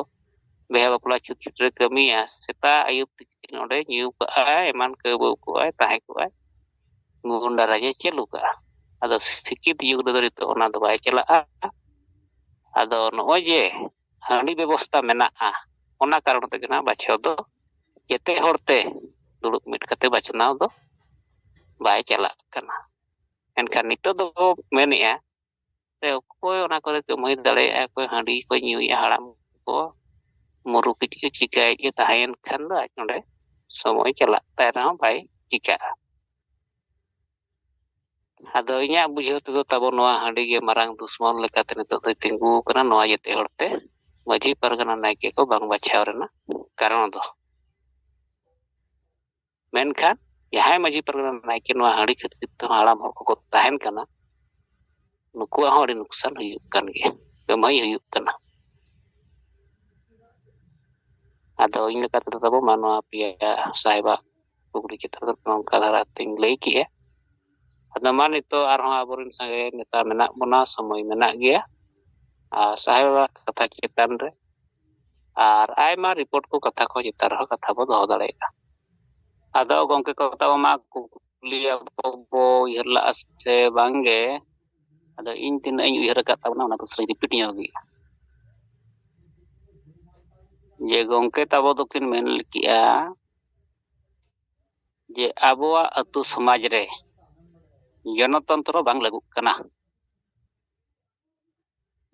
ᱵᱤᱦᱟ ᱵᱟᱯᱞᱟ ᱪᱷᱩᱛ ᱪᱷᱩᱛ ᱨᱮ ᱠᱟᱹᱢᱤᱭᱟ, ᱥᱮᱛᱟᱜ ᱟᱹᱭᱩᱵ ᱛᱤᱠᱤᱱ ᱚᱸᱰᱮ ᱧᱩ ᱠᱟᱜᱼᱟᱭ, ᱮᱢᱟᱱ ᱠᱟᱹᱣᱵᱟᱹᱣ ᱠᱚᱜᱼᱟᱭ, ᱛᱟᱦᱮᱸ ᱠᱚᱜᱼᱟᱭ, ᱜᱩᱱᱰᱟᱨᱟᱡᱽ ᱮ ᱪᱟᱹᱞᱩ ᱠᱟᱜᱼᱟ᱾ ᱟᱫᱚ ᱥᱤᱠᱠᱷᱤᱛ ᱡᱩᱜᱽ ᱨᱮᱫᱚ ᱱᱤᱛᱚᱜ ᱚᱱᱟ ᱫᱚ ᱵᱟᱭ ᱪᱟᱞᱟᱜᱼᱟ᱾ ᱟᱫᱚ ᱱᱚᱜᱼᱚᱭ ᱡᱮ ᱦᱟᱺᱰᱤ ᱵᱮᱵᱚᱥᱛᱟ ᱢᱮᱱᱟᱜᱼᱟ, ᱚᱱᱟ ᱠᱟᱨᱚᱱ ᱛᱮᱜᱮ ᱱᱟᱜ ᱵᱟᱪᱷᱟᱣ ᱫᱚ ᱡᱮᱛᱮ ᱦᱚᱲᱛᱮ ᱫᱩᱲᱩᱵ ᱢᱤᱫ ᱠᱟᱛᱮ ᱵᱟᱪᱷᱱᱟᱣ ᱫᱚ ᱵᱟᱭ ᱪᱟᱞᱟᱜ ᱠᱟᱱᱟ᱾ ᱮᱱᱠᱷᱟᱱ ᱱᱤᱛᱚᱜ ᱫᱚ ᱢᱮᱱᱮᱜᱼᱟ, ᱥᱮ ᱚᱠᱚᱭ ᱚᱱᱟ ᱠᱚᱨᱮ ᱠᱟᱹᱢᱦᱟᱹᱭ ᱫᱟᱲᱮᱭᱟᱜᱼᱟ, ᱚᱠᱚᱭ ᱦᱟᱺᱰᱤ ᱠᱚ ᱧᱩᱭᱮᱫᱼᱟ, ᱦᱟᱲᱟᱢ ᱠᱚ ᱢᱩᱨᱩ ᱠᱤᱪ ᱠᱚ ᱪᱤᱠᱟᱹᱭᱮᱫ ᱜᱮ ᱛᱟᱦᱮᱸᱭᱮᱱ ᱠᱷᱟᱱ ᱫᱚ ᱟᱡ ᱱᱚᱰᱮ ᱥᱚᱢᱚᱭ ᱪᱟᱞᱟᱜ ᱛᱟᱭ ᱨᱮᱦᱚᱸ ᱵᱟᱭ ᱪᱤᱠᱟᱹᱜᱼᱟ᱾ ᱟᱫᱚ ᱤᱧᱟᱹᱜ ᱵᱩᱡᱷᱟᱹᱣ ᱛᱮᱫᱚ ᱛᱟᱵᱚ ᱱᱚᱣᱟ ᱦᱟᱺᱰᱤ ᱜᱮ ᱢᱟᱨᱟᱝ ᱫᱩᱥᱢᱚᱱ ᱞᱮᱠᱟᱛᱮ ᱱᱤᱛᱚᱜ ᱫᱚᱭ ᱛᱤᱸᱜᱩ ᱟᱠᱟᱱᱟ ᱱᱚᱣᱟ ᱡᱮᱛᱮ ᱦᱚᱲᱛᱮ ᱢᱟᱹᱡᱷᱤ ᱯᱟᱨᱜᱟᱱᱟ ᱱᱟᱭᱠᱮ ᱠᱚ ᱵᱟᱝ ᱵᱟᱪᱷᱟᱣ ᱨᱮᱱᱟᱜ ᱠᱟᱨᱚᱱ ᱫᱚ᱾ ᱢᱮᱱᱠᱷᱟᱱ ᱡᱟᱦᱟᱸᱭ ᱢᱟᱹᱡᱷᱤ ᱯᱟᱨᱜᱟᱱᱟ ᱱᱟᱭᱠᱮ ᱱᱚᱣᱟ ᱦᱟᱺᱰᱤ ᱠᱷᱟᱹᱛᱤᱨ ᱛᱮᱦᱚᱸ ᱦᱟᱲᱟᱢ ᱦᱚᱲ ᱠᱚᱠᱚ ᱛᱟᱦᱮᱱ ᱠᱟᱱᱟ, ᱱᱩᱠᱩᱣᱟᱜ ᱦᱚᱸ ᱟᱹᱰᱤ ᱱᱩᱠᱥᱟᱱ ᱦᱩᱭᱩᱜ ᱠᱟᱱ ᱜᱮᱭᱟ, ᱠᱟᱹᱢᱦᱟᱹᱭ ᱦᱩᱭᱩᱜ ᱠᱟᱱᱟ᱾ ᱟᱫᱚ ᱤᱧ ᱞᱮᱠᱟ ᱛᱮᱫᱚ ᱛᱟᱵᱚ ᱢᱟ ᱱᱚᱣᱟ ᱯᱮᱭᱟ ᱥᱟᱦᱮᱵᱟᱜ ᱠᱩᱠᱞᱤ ᱪᱮᱛᱟᱱ ᱨᱮ ᱱᱚᱝᱠᱟ ᱫᱷᱟᱨᱟ ᱛᱤᱧ ᱞᱟᱹᱭ ᱠᱮᱜᱼᱟ᱾ ᱟᱫᱚ ᱢᱟ ᱱᱤᱛᱚᱜ ᱟᱨᱦᱚᱸ ᱟᱵᱚᱨᱮᱱ ᱥᱟᱸᱜᱮ ᱱᱮᱛᱟ ᱢᱮᱱᱟᱜ ᱵᱚᱱᱟ, ᱥᱚᱢᱚᱭ ᱢᱮᱱᱟᱜ ᱜᱮᱭᱟ᱾ ᱟᱨ ᱥᱟᱦᱮᱵᱟᱜ ᱠᱟᱛᱷᱟ ᱪᱮᱛᱟᱱ ᱨᱮ ᱟᱨ ᱟᱭᱢᱟ ᱨᱤᱯᱳᱨᱴ ᱠᱚ ᱠᱟᱛᱷᱟ ᱠᱚ ᱪᱮᱛᱟᱱ ᱨᱮᱦᱚᱸ ᱠᱟᱛᱷᱟ ᱵᱚ ᱫᱚᱦᱚ ᱫᱟᱲᱮᱭᱟᱜᱼᱟ᱾ ᱟᱫᱚ ᱜᱚᱢᱠᱮ ᱠᱚ ᱛᱟᱵᱚ ᱢᱟ ᱠᱩᱠᱞᱤ ᱠᱩᱠᱞᱤ ᱟᱵᱚ ᱵᱚ ᱩᱭᱦᱟᱹᱨ ᱞᱟᱜᱼᱟ ᱥᱮ ᱵᱟᱝᱜᱮ? ᱟᱫᱚ ᱤᱧ ᱛᱤᱱᱟᱹᱜ ᱤᱧ ᱩᱭᱦᱟᱹᱨ ᱟᱠᱟᱫ ᱛᱟᱵᱚᱱᱟ, ᱚᱱᱟ ᱫᱚ ᱥᱟᱹᱨᱤ ᱨᱤᱯᱤᱴ ᱧᱚᱜ ᱜᱮ᱾ ᱡᱮ ᱜᱚᱢᱠᱮ ᱛᱟᱵᱚ ᱫᱚᱠᱤᱱ ᱢᱮᱱ ᱠᱮᱜᱼᱟ ᱡᱮ ᱟᱵᱚᱣᱟᱜ ᱟᱹᱛᱩ ᱥᱚᱢᱟᱡᱽ ᱨᱮ ᱜᱚᱱᱚᱛᱚᱱᱛᱨᱚ ᱵᱟᱝ ᱞᱟᱹᱜᱩᱜ ᱠᱟᱱᱟ᱾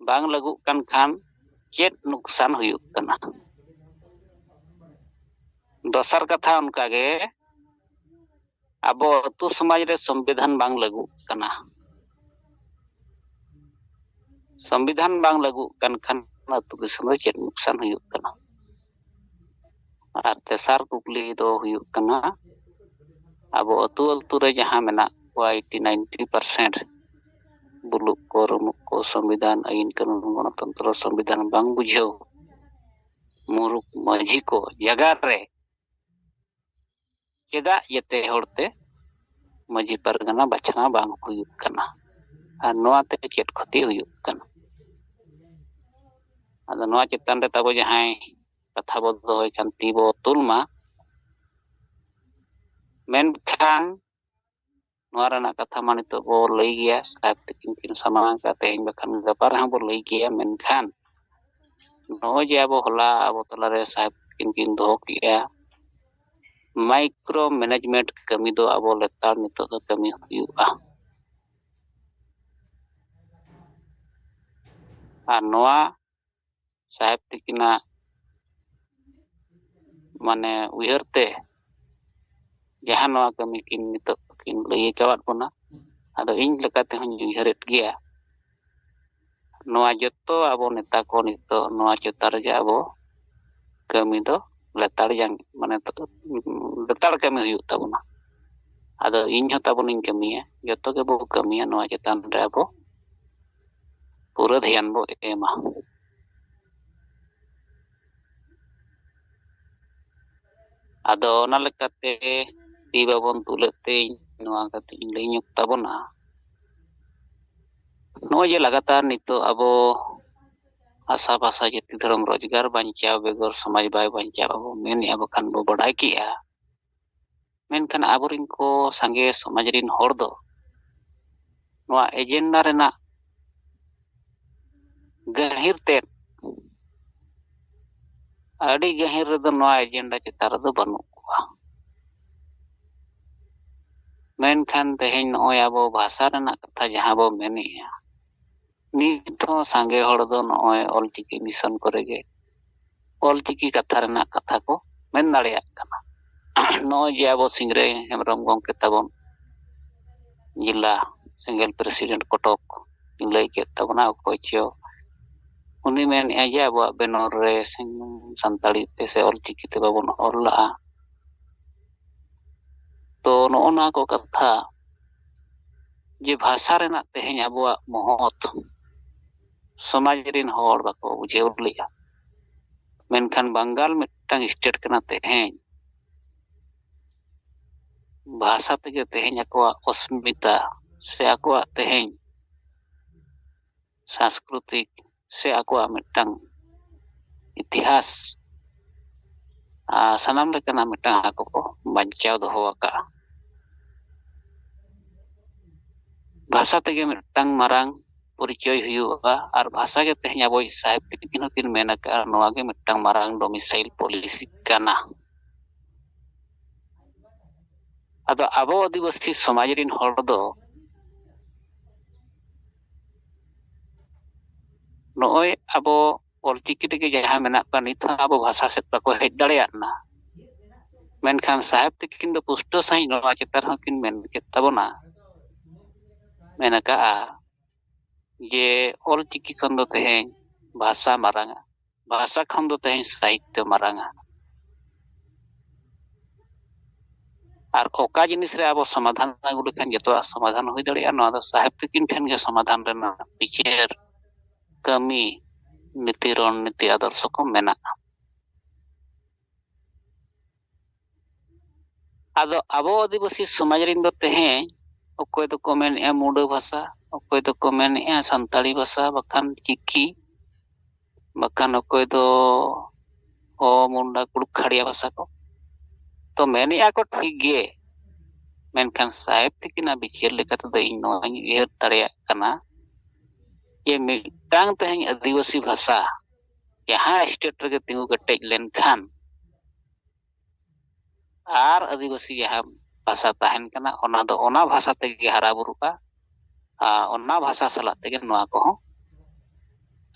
ᱵᱟᱝ ᱞᱟᱹᱜᱩᱜ ᱠᱟᱱ ᱠᱷᱟᱱ ᱪᱮᱫ ᱱᱩᱠᱥᱟᱱ ᱦᱩᱭᱩᱜ ᱠᱟᱱᱟ? ᱫᱚᱥᱟᱨ ᱠᱟᱛᱷᱟ ᱚᱱᱠᱟᱜᱮ, ᱟᱵᱚ ᱟᱹᱛᱩ ᱥᱚᱢᱟᱡᱽ ᱨᱮ ᱥᱚᱝᱵᱤᱫᱷᱟᱱ ᱵᱟᱝ ᱞᱟᱹᱜᱩᱜ ᱠᱟᱱᱟ᱾ ᱥᱚᱝᱵᱤᱫᱷᱟᱱ ᱵᱟᱝ ᱞᱟᱹᱜᱩᱜ ᱠᱟᱱ ᱠᱷᱟᱱ ᱟᱹᱛᱩ ᱫᱤᱥᱚᱢ ᱨᱮ ᱪᱮᱫ ᱱᱩᱠᱥᱟᱱ ᱦᱩᱭᱩᱜ ᱠᱟᱱᱟ? ᱟᱨ ᱛᱮᱥᱟᱨ ᱠᱩᱠᱞᱤ ᱫᱚ ᱦᱩᱭᱩᱜ ᱠᱟᱱᱟ, ᱟᱵᱚ ᱟᱹᱛᱩ ᱟᱹᱛᱩ ᱨᱮ ᱡᱟᱦᱟᱸ ᱢᱮᱱᱟᱜ ᱠᱚᱣᱟ eighty ninety percent, ᱵᱩᱞᱩᱜ ᱠᱚ, ᱨᱩᱢᱩᱜ ᱠᱚ, ᱥᱚᱝᱵᱤᱫᱷᱟᱱ, ᱟᱹᱭᱤᱱ ᱠᱟᱹᱱᱩᱱ, ᱜᱚᱱᱚᱛᱚᱱᱛᱨᱚ, ᱥᱚᱝᱵᱤᱫᱷᱟᱱ ᱵᱟᱝ ᱵᱩᱡᱷᱟᱹᱣ ᱢᱩᱨᱩᱠ ᱢᱟᱹᱡᱷᱤ ᱠᱚ ᱡᱟᱭᱜᱟ ᱨᱮ ᱪᱮᱫᱟᱜ ᱡᱮᱛᱮ ᱦᱚᱲᱛᱮ ᱢᱟᱹᱡᱷᱤ ᱯᱟᱨᱜᱟᱱᱟ ᱵᱟᱪᱷᱱᱟᱣ ᱵᱟᱝ ᱦᱩᱭᱩᱜ ᱠᱟᱱᱟ? ᱟᱨ ᱱᱚᱣᱟ ᱛᱮ ᱪᱮᱫ ᱠᱷᱚᱛᱤ ᱦᱩᱭᱩᱜ ᱠᱟᱱᱟ? ᱟᱫᱚ ᱱᱚᱣᱟ ᱪᱮᱛᱟᱱ ᱨᱮ ᱛᱟᱵᱚ ᱡᱟᱦᱟᱸᱭ ᱠᱟᱛᱷᱟ ᱵᱚ ᱫᱚᱦᱚᱭ ᱠᱷᱟᱱ ᱛᱤ ᱵᱚ ᱛᱩᱞ ᱢᱟ᱾ ᱢᱮᱱᱠᱷᱟᱱ ᱱᱚᱣᱟ ᱨᱮᱱᱟᱜ ᱠᱟᱛᱷᱟ ᱢᱟ ᱱᱤᱛᱚᱜ ᱵᱚ ᱞᱟᱹᱭ ᱜᱮᱭᱟ, ᱥᱟᱦᱮᱵᱽ ᱛᱤᱠᱤᱱ ᱠᱤᱱ ᱥᱟᱢᱟᱝ ᱟᱠᱟᱫ, ᱛᱮᱦᱮᱧ ᱵᱟᱠᱷᱟᱱ ᱜᱟᱯᱟ ᱨᱮᱦᱚᱸ ᱵᱚ ᱞᱟᱹᱭ ᱜᱮᱭᱟ᱾ ᱢᱮᱱᱠᱷᱟᱱ ᱱᱚᱜᱼᱚᱭ ᱡᱮ ᱟᱵᱚ ᱦᱚᱞᱟ ᱟᱵᱚ ᱛᱟᱞᱟᱨᱮ ᱥᱟᱦᱮᱵᱽ ᱛᱤᱠᱤᱱ ᱠᱤᱱ ᱫᱚᱦᱚ ᱠᱮᱜᱼᱟ, ᱢᱟᱭᱠᱨᱳ ᱢᱮᱱᱮᱡᱽᱢᱮᱱᱴ ᱠᱟᱹᱢᱤ ᱫᱚ ᱟᱵᱚ ᱞᱮᱛᱟᱲ ᱱᱤᱛᱚᱜ ᱫᱚ ᱠᱟᱹᱢᱤ ᱦᱩᱭᱩᱜᱼᱟ᱾ ᱟᱨ ᱱᱚᱣᱟ ᱥᱟᱦᱮᱵᱽ ᱛᱤᱠᱤᱱᱟᱜ ᱢᱟᱱᱮ ᱩᱭᱦᱟᱹᱨ ᱛᱮ ᱡᱟᱦᱟᱸ ᱱᱚᱣᱟ ᱠᱟᱹᱢᱤ ᱠᱤᱱ ᱱᱤᱛᱚᱜ ᱠᱤᱱ ᱞᱟᱹᱭ ᱟᱠᱟᱣᱟᱫ ᱵᱚᱱᱟ, ᱟᱫᱚ ᱤᱧ ᱞᱮᱠᱟ ᱛᱮᱦᱚᱸᱧ ᱩᱭᱦᱟᱹᱨᱮᱫ ᱜᱮᱭᱟ, ᱱᱚᱣᱟ ᱡᱚᱛᱚ ᱟᱵᱚ ᱱᱮᱛᱟ ᱠᱚ ᱱᱤᱛᱚᱜ ᱱᱚᱣᱟ ᱪᱮᱛᱟᱱ ᱨᱮᱜᱮ ᱟᱵᱚ ᱠᱟᱹᱢᱤ ᱫᱚ ᱞᱮᱛᱟᱲ ᱡᱟᱝ-, ᱢᱟᱱᱮ ᱞᱮᱛᱟᱲ ᱠᱟᱹᱢᱤ ᱦᱩᱭᱩᱜ ᱛᱟᱵᱚᱱᱟ᱾ ᱟᱫᱚ ᱤᱧ ᱦᱚᱸ ᱛᱟᱵᱚᱱᱤᱧ ᱠᱟᱹᱢᱤᱭᱟ, ᱡᱚᱛᱚ ᱜᱮᱵᱚ ᱠᱟᱹᱢᱤᱭᱟ ᱱᱚᱣᱟ ᱪᱮᱛᱟᱱ ᱨᱮ ᱟᱵᱚ ᱯᱩᱨᱟᱹ ᱫᱷᱮᱭᱟᱱ ᱵᱚ ᱮᱢᱟ᱾ ᱟᱫᱚ ᱚᱱᱟ ᱞᱮᱠᱟᱛᱮ ᱛᱤ ᱵᱟᱵᱚᱱ ᱛᱩᱞᱮᱫ ᱛᱮ ᱤᱧ ᱱᱚᱣᱟ ᱠᱟᱛᱮ ᱤᱧ ᱞᱟᱹᱭ ᱧᱚᱜ ᱛᱟᱵᱚᱱᱟ᱾ ᱱᱚᱜᱼᱚᱭ ᱡᱮ ᱞᱟᱜᱟᱛᱟᱨ ᱱᱤᱛᱚᱜ ᱟᱵᱚ ᱟᱥᱟ ᱵᱷᱟᱥᱟ ᱡᱟᱹᱛᱤ ᱫᱷᱚᱨᱚᱢ ᱨᱳᱡᱽᱜᱟᱨ ᱵᱟᱧᱪᱟᱣ ᱵᱮᱜᱚᱨ ᱥᱚᱢᱟᱡᱽ ᱵᱟᱭ ᱵᱟᱧᱪᱟᱣ ᱟᱵᱚ ᱢᱮᱱᱮᱜᱼᱟ, ᱵᱟᱠᱷᱟᱱ ᱵᱚ ᱵᱟᱰᱟᱭ ᱠᱮᱜᱼᱟ ᱢᱮᱱᱠᱷᱟᱱ ᱟᱵᱚᱨᱤᱱ ᱠᱚ ᱥᱟᱸᱜᱮ ᱥᱚᱢᱟᱡᱽ ᱨᱤᱱ ᱦᱚᱲ ᱫᱚ ᱱᱚᱣᱟ ᱮᱡᱮᱱᱰᱟ ᱨᱮᱱᱟᱜ ᱜᱟᱹᱦᱤᱨ ᱛᱮᱫ ᱟᱹᱰᱤ ᱜᱟᱹᱦᱤᱨ ᱨᱮᱫᱚ ᱱᱚᱣᱟ ᱮᱡᱮᱱᱰᱟ ᱪᱮᱛᱟᱱ ᱨᱮᱫᱚ ᱵᱟᱹᱱᱩᱜ ᱠᱚᱣᱟ᱾ ᱢᱮᱱᱠᱷᱟᱱ ᱛᱮᱦᱮᱧ ᱱᱚᱜᱼᱚᱭ ᱟᱵᱚ ᱵᱷᱟᱥᱟ ᱨᱮᱱᱟᱜ ᱠᱟᱛᱷᱟ ᱡᱟᱦᱟᱸ ᱵᱚ ᱢᱮᱱᱮᱜᱼᱟ, ᱱᱤᱛ ᱦᱚᱸ ᱥᱟᱸᱜᱮ ᱦᱚᱲ ᱫᱚ ᱱᱚᱜᱼᱚᱭ ᱚᱞᱪᱤᱠᱤ ᱢᱤᱥᱚᱱ ᱠᱚᱨᱮ ᱜᱮ ᱚᱞᱪᱤᱠᱤ ᱠᱟᱛᱷᱟ ᱨᱮᱱᱟᱜ ᱠᱟᱛᱷᱟ ᱠᱚ ᱢᱮᱱ ᱫᱟᱲᱮᱭᱟᱜ ᱠᱟᱱᱟ᱾ ᱱᱚᱜᱼᱚᱭ ᱡᱮ ᱟᱵᱚ ᱥᱤᱝᱨᱟᱹᱭ ᱦᱮᱢᱵᱨᱚᱢ ᱜᱚᱢᱠᱮ ᱛᱟᱵᱚᱱ ᱡᱮᱞᱟ ᱥᱮᱸᱜᱮᱞ ᱯᱨᱮᱥᱤᱰᱮᱱᱴ ᱠᱚᱴᱚᱠ ᱞᱟᱹᱭ ᱠᱮᱫ ᱛᱟᱵᱚᱱᱟ, ᱚᱠᱚᱭ ᱪᱚ ᱩᱱᱤ ᱢᱮᱱᱮᱫᱼᱟ ᱡᱮ ᱟᱵᱚᱣᱟᱜ ᱵᱮᱱᱚᱨ ᱨᱮ ᱥᱟᱱᱛᱟᱲᱤ ᱛᱮ ᱥᱮ ᱚᱞᱪᱤᱠᱤ ᱛᱮ ᱵᱟᱵᱚᱱ ᱚᱞ ᱞᱟᱜᱼᱟ᱾ ᱛᱚ ᱱᱚᱜᱼᱚ ᱱᱚᱣᱟ ᱠᱚ ᱠᱟᱛᱷᱟ ᱡᱮ ᱵᱷᱟᱥᱟ ᱨᱮᱱᱟᱜ ᱛᱮᱦᱮᱧ ᱟᱵᱚᱣᱟᱜ ᱢᱚᱦᱚᱛ ᱥᱚᱢᱟᱡᱽ ᱨᱤᱱ ᱦᱚᱲ ᱵᱟᱠᱚ ᱵᱩᱡᱷᱟᱹᱣ ᱞᱮᱫᱼᱟ᱾ ᱢᱮᱱᱠᱷᱟᱱ ᱵᱟᱝᱜᱟᱞ ᱢᱤᱫᱴᱟᱝ ᱥᱴᱮᱴ ᱠᱟᱱᱟ ᱛᱮᱦᱮᱧ, ᱵᱷᱟᱥᱟ ᱛᱮᱜᱮ ᱛᱮᱦᱮᱧ ᱟᱠᱚᱣᱟᱜ ᱚᱥᱢᱤᱛᱟ ᱥᱮ ᱟᱠᱚᱣᱟᱜ ᱛᱮᱦᱮᱧ ᱥᱟᱝᱥᱠᱨᱤᱛᱤᱠ ᱥᱮ ᱟᱠᱚᱣᱟᱜ ᱢᱤᱫᱴᱟᱝ ᱤᱛᱤᱦᱟᱥ, ᱟᱨ ᱥᱟᱱᱟᱢ ᱞᱮᱠᱟᱱᱟᱜ ᱢᱤᱫᱴᱟᱝ ᱟᱠᱚ ᱠᱚ ᱵᱟᱧᱪᱟᱣ ᱫᱚᱦᱚ ᱟᱠᱟᱫᱼᱟ᱾ ᱵᱷᱟᱥᱟ ᱛᱮᱜᱮ ᱢᱤᱫᱴᱟᱝ ᱢᱟᱨᱟᱝ ᱯᱚᱨᱤᱪᱚᱭ ᱦᱩᱭᱩᱜᱼᱟ, ᱟᱨ ᱵᱷᱟᱥᱟ ᱜᱮ ᱛᱮᱦᱮᱧ ᱟᱵᱚᱭᱤᱡ ᱥᱟᱦᱮᱵᱽ ᱛᱤᱠᱤᱱ ᱦᱚᱸᱠᱤᱱ ᱢᱮᱱ ᱟᱠᱟᱫᱼᱟ, ᱱᱚᱣᱟ ᱜᱮ ᱢᱤᱫᱴᱟᱝ ᱢᱟᱨᱟᱝ ᱰᱚᱢᱤᱥᱟᱭᱤᱞ ᱯᱚᱞᱤᱥᱤ ᱠᱟᱱᱟ᱾ ᱟᱫᱚ ᱟᱵᱚ ᱟᱹᱫᱤᱵᱟᱹᱥᱤ ᱥᱚᱢᱟᱡᱽ ᱨᱤᱱ ᱦᱚᱲ ᱫᱚ ᱱᱚᱜᱼᱚᱭ ᱟᱵᱚ ᱚᱞᱪᱤᱠᱤ ᱛᱮᱜᱮ ᱡᱟᱦᱟᱸ ᱢᱮᱱᱟᱜ ᱠᱚᱣᱟ, ᱱᱤᱛ ᱦᱚᱸ ᱟᱵᱚ ᱵᱷᱟᱥᱟ ᱥᱮᱫ ᱵᱟᱠᱚ ᱦᱮᱡ ᱫᱟᱲᱮᱭᱟᱜ ᱠᱟᱱᱟ᱾ ᱢᱮᱱᱠᱷᱟᱱ ᱥᱟᱦᱮᱵᱽ ᱛᱤᱠᱤᱱ ᱫᱚ ᱯᱩᱥᱴᱟᱹᱣ ᱥᱟᱺᱦᱤᱡ ᱱᱚᱣᱟ ᱪᱮᱛᱟᱱ ᱨᱮᱦᱚᱸ ᱠᱤᱱ ᱢᱮᱱ ᱠᱮᱫ ᱛᱟᱵᱚᱱᱟ, ᱢᱮᱱ ᱟᱠᱟᱫᱼᱟ ᱡᱮ ᱚᱞᱪᱤᱠᱤ ᱠᱷᱚᱱ ᱫᱚ ᱛᱮᱦᱮᱧ ᱵᱷᱟᱥᱟ ᱢᱟᱨᱟᱝᱟ, ᱵᱷᱟᱥᱟ ᱠᱷᱚᱱ ᱫᱚ ᱛᱮᱦᱮᱧ ᱥᱟᱦᱤᱛᱭᱚ ᱢᱟᱨᱟᱝᱟ᱾ ᱟᱨ ᱚᱠᱟ ᱡᱤᱱᱤᱥ ᱨᱮ ᱟᱵᱚ ᱥᱚᱢᱟᱫᱷᱟᱱ ᱟᱹᱜᱩ ᱞᱮᱠᱷᱟᱱ ᱡᱚᱛᱚᱣᱟᱜ ᱥᱚᱢᱟᱫᱷᱟᱱ ᱦᱩᱭ ᱫᱟᱲᱮᱭᱟᱜᱼᱟ, ᱱᱚᱣᱟ ᱫᱚ ᱥᱟᱦᱮᱵᱽ ᱛᱤᱠᱤᱱ ᱴᱷᱮᱱ ᱜᱮ ᱥᱚᱢᱟᱫᱷᱟᱱ ᱨᱮᱱᱟᱜ ᱵᱤᱪᱟᱹᱨ, ᱠᱟᱹᱢᱤ, ᱱᱤᱛᱤ ᱨᱚᱱᱱᱤᱛᱤ, ᱟᱫᱚᱨᱥᱚ ᱠᱚ ᱢᱮᱱᱟᱜᱼᱟ᱾ ᱟᱫᱚ ᱟᱵᱚ ᱟᱹᱫᱤᱵᱟᱹᱥᱤ ᱥᱚᱢᱟᱡᱽ ᱨᱤᱱ ᱫᱚ ᱛᱮᱦᱮᱧ ᱚᱠᱚᱭ ᱫᱚᱠᱚ ᱢᱮᱱᱮᱫᱼᱟ ᱢᱩᱰᱟᱹ ᱵᱷᱟᱥᱟ, ᱚᱠᱚᱭ ᱫᱚᱠᱚ ᱢᱮᱱᱮᱫᱼᱟ ᱥᱟᱱᱛᱟᱲᱤ ᱵᱷᱟᱥᱟ, ᱵᱟᱠᱷᱟᱱ ᱪᱤᱠᱤ, ᱵᱟᱠᱷᱟᱱ ᱚᱠᱚᱭ ᱫᱚ ᱦᱚ ᱢᱩᱱᱰᱟ ᱠᱩᱲᱩᱠ ᱠᱷᱟᱲᱤᱭᱟ ᱵᱷᱟᱥᱟ ᱠᱚ᱾ ᱛᱚ ᱢᱮᱱᱮᱜᱼᱟ ᱠᱚ ᱴᱷᱤᱠ ᱜᱮ, ᱢᱮᱱᱠᱷᱟᱱ ᱥᱟᱦᱮᱵᱽ ᱛᱤᱠᱤᱱᱟᱜ ᱵᱤᱪᱟᱹᱨ ᱞᱮᱠᱟ ᱛᱮᱫᱚ ᱤᱧ ᱱᱚᱣᱟᱧ ᱩᱭᱦᱟᱹᱨ ᱫᱟᱲᱮᱭᱟᱜ ᱠᱟᱱᱟ ᱡᱮ ᱢᱤᱫᱴᱟᱝ ᱛᱮᱦᱮᱧ ᱟᱹᱫᱤᱵᱟᱹᱥᱤ ᱵᱷᱟᱥᱟ ᱡᱟᱦᱟᱸ ᱥᱴᱮᱴ ᱨᱮᱜᱮ ᱛᱤᱸᱜᱩ ᱠᱮᱴᱮᱡ ᱞᱮᱱᱠᱷᱟᱱ ᱟᱨ ᱟᱹᱫᱤᱵᱟᱹᱥᱤ ᱡᱟᱦᱟᱸ ᱵᱷᱟᱥᱟ ᱛᱟᱦᱮᱱ ᱠᱟᱱᱟ, ᱚᱱᱟ ᱫᱚ ᱚᱱᱟ ᱵᱷᱟᱥᱟ ᱛᱮᱜᱮ ᱦᱟᱨᱟ ᱵᱩᱨᱩᱜᱼᱟ᱾ ᱟᱨ ᱚᱱᱟ ᱵᱷᱟᱥᱟ ᱥᱟᱞᱟᱜ ᱛᱮᱜᱮ ᱱᱚᱣᱟ ᱠᱚᱦᱚᱸ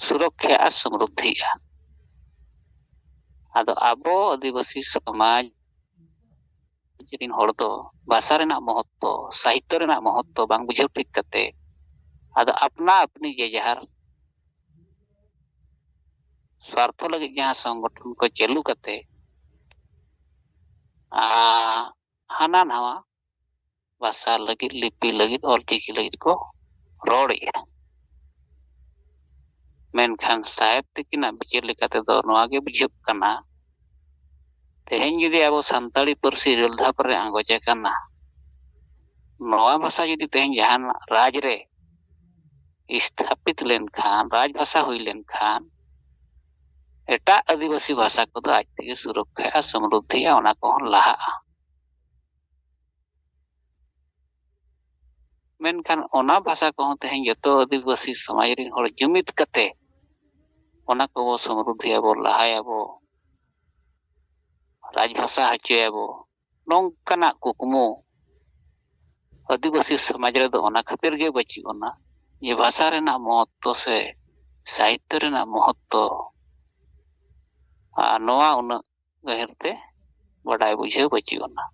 ᱥᱩᱨᱚᱠᱠᱷᱟ ᱟᱨ ᱥᱚᱢᱨᱩᱫᱷᱤᱜᱼᱟ᱾ ᱟᱫᱚ ᱟᱵᱚ ᱟᱹᱫᱤᱵᱟᱹᱥᱤ ᱥᱚᱢᱟᱡᱽ ᱨᱮᱱ ᱦᱚᱲ ᱫᱚ ᱵᱷᱟᱥᱟ ᱨᱮᱱᱟᱜ ᱢᱚᱦᱚᱛᱛᱚ, ᱥᱟᱦᱤᱛᱛᱚ ᱨᱮᱱᱟᱜ ᱢᱚᱦᱚᱛᱛᱚ ᱵᱟᱝ ᱵᱩᱡᱷᱟᱹᱣ ᱴᱷᱤᱠ ᱠᱟᱛᱮ ᱟᱫᱚ ᱟᱯᱱᱟ ᱟᱯᱱᱤ ᱡᱮ ᱡᱟᱦᱟᱨ ᱥᱣᱟᱨᱛᱷᱚ ᱞᱟᱹᱜᱤᱫ ᱡᱟᱦᱟᱸ ᱥᱚᱝᱜᱚᱴᱷᱚᱱ ᱠᱚ ᱪᱟᱹᱞᱩ ᱠᱟᱛᱮ ᱟᱨ ᱦᱟᱱᱟ ᱱᱟᱣᱟ ᱵᱷᱟᱥᱟ ᱞᱟᱹᱜᱤᱫ, ᱞᱤᱯᱤ ᱞᱟᱹᱜᱤᱫ, ᱚᱞᱪᱤᱠᱤ ᱞᱟᱹᱜᱤᱫ ᱠᱚ ᱨᱚᱲᱮᱜᱼᱟ᱾ ᱢᱮᱱᱠᱷᱟᱱ ᱥᱟᱦᱮᱵᱽ ᱛᱤᱠᱤᱱᱟᱜ ᱵᱤᱪᱟᱹᱨ ᱞᱮᱠᱟ ᱛᱮᱫᱚ ᱱᱚᱣᱟ ᱜᱮ ᱵᱩᱡᱷᱟᱹᱜ ᱠᱟᱱᱟ, ᱛᱮᱦᱮᱧ ᱡᱩᱫᱤ ᱟᱵᱚ ᱥᱟᱱᱛᱟᱲᱤ ᱯᱟᱹᱨᱥᱤ ᱤᱨᱟᱹᱞ ᱫᱷᱟᱯ ᱨᱮ ᱟᱸᱜᱚᱪ ᱟᱠᱟᱱᱟ, ᱱᱚᱣᱟ ᱵᱷᱟᱥᱟ ᱡᱩᱫᱤ ᱛᱮᱦᱮᱧ ᱡᱟᱦᱟᱱᱟᱜ ᱨᱟᱡᱽ ᱨᱮ ᱥᱛᱷᱟᱯᱤᱛ ᱞᱮᱱᱠᱷᱟᱱ, ᱨᱟᱡᱽ ᱵᱷᱟᱥᱟ ᱦᱩᱭ ᱞᱮᱱᱠᱷᱟᱱ, ᱮᱴᱟᱜ ᱟᱹᱫᱤᱵᱟᱹᱥᱤ ᱵᱷᱟᱥᱟ ᱠᱚᱫᱚ ᱟᱡ ᱛᱮᱜᱮ ᱥᱩᱨᱚᱠᱠᱷᱟᱜᱼᱟ, ᱥᱚᱢᱨᱩᱫᱷᱤᱜᱼᱟ, ᱚᱱᱟ ᱠᱚᱦᱚᱸ ᱞᱟᱦᱟᱜᱼᱟ᱾ ᱢᱮᱱᱠᱷᱟᱱ ᱚᱱᱟ ᱵᱷᱟᱥᱟ ᱠᱚᱦᱚᱸ ᱛᱮᱦᱮᱧ ᱡᱚᱛᱚ ᱟᱹᱫᱤᱵᱟᱹᱥᱤ ᱥᱚᱢᱟᱡᱽ ᱨᱮᱱ ᱦᱚᱲ ᱡᱩᱢᱤᱫ ᱠᱟᱛᱮ ᱚᱱᱟ ᱠᱚᱵᱚ ᱥᱚᱢᱨᱩᱫᱷᱤᱭᱟᱵᱚ, ᱞᱟᱦᱟᱭᱟᱵᱚ, ᱨᱟᱡᱽ ᱵᱷᱟᱥᱟ ᱦᱚᱪᱚᱭᱟᱵᱚ, ᱱᱚᱝᱠᱟᱱᱟᱜ ᱠᱩᱠᱢᱩ ᱟᱹᱫᱤᱵᱟᱹᱥᱤ ᱥᱚᱢᱟᱡᱽ ᱨᱮᱫᱚ ᱚᱱᱟ ᱠᱷᱟᱹᱛᱤᱨ ᱜᱮ ᱵᱟᱹᱪᱩᱜ ᱟᱱᱟ ᱡᱮ ᱵᱷᱟᱥᱟ ᱨᱮᱱᱟᱜ ᱢᱚᱦᱚᱛᱛᱚ ᱥᱮ ᱥᱟᱦᱤᱛᱛᱚ ᱨᱮᱱᱟᱜ ᱢᱚᱦᱚᱛᱛᱚ ᱟᱨ ᱱᱚᱣᱟ ᱩᱱᱟᱹᱜ ᱜᱟᱹᱦᱤᱨ ᱛᱮ ᱵᱟᱰᱟᱭ ᱵᱩᱡᱷᱟᱹᱣ ᱵᱟᱹᱪᱩᱜ ᱟᱱᱟ᱾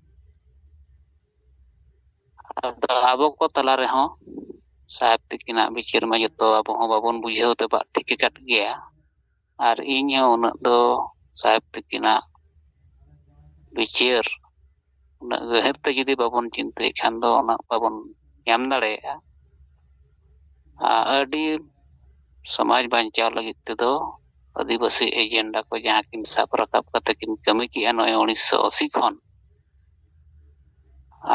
ᱟᱫᱚ ᱟᱵᱚ ᱠᱚ ᱛᱟᱞᱟ ᱨᱮᱦᱚᱸ ᱥᱟᱦᱮᱵᱽ ᱛᱤᱠᱤᱱᱟᱜ ᱵᱤᱪᱟᱹᱨ ᱢᱟ ᱡᱚᱛᱚ ᱟᱵᱚ ᱦᱚᱸ ᱵᱟᱵᱚᱱ ᱵᱩᱡᱷᱟᱹᱣ ᱛᱮᱵᱟᱜ ᱴᱷᱤᱠ ᱟᱠᱟᱫ ᱜᱮᱭᱟ, ᱟᱨ ᱤᱧ ᱦᱚᱸ ᱩᱱᱟᱹᱜ ᱫᱚ ᱥᱟᱦᱮᱵᱽ ᱛᱤᱠᱤᱱᱟᱜ ᱵᱤᱪᱟᱹᱨ ᱩᱱᱟᱹᱜ ᱜᱟᱹᱦᱤᱨ ᱛᱮ ᱡᱩᱫᱤ ᱵᱟᱵᱚᱱ ᱪᱤᱱᱛᱟᱹᱭ ᱠᱷᱟᱱ ᱫᱚ ᱩᱱᱟᱹᱜ ᱵᱟᱵᱚᱱ ᱧᱟᱢ ᱫᱟᱲᱮᱭᱟᱜᱼᱟ᱾ ᱟᱨ ᱟᱹᱰᱤ ᱥᱚᱢᱟᱡᱽ ᱵᱟᱧᱪᱟᱣ ᱞᱟᱹᱜᱤᱫ ᱛᱮᱫᱚ ᱟᱹᱫᱤᱵᱟᱹᱥᱤ ᱮᱡᱮᱱᱰᱟ ᱠᱚ ᱡᱟᱦᱟᱸ ᱠᱤᱱ ᱥᱟᱵ ᱨᱟᱠᱟᱵ ᱠᱟᱛᱮ ᱠᱤᱱ ᱠᱟᱹᱢᱤ ᱠᱮᱜᱼᱟ ᱱᱚᱜᱼᱚᱭ ᱩᱱᱤᱥᱥᱚ ᱟᱥᱤ ᱠᱷᱚᱱ,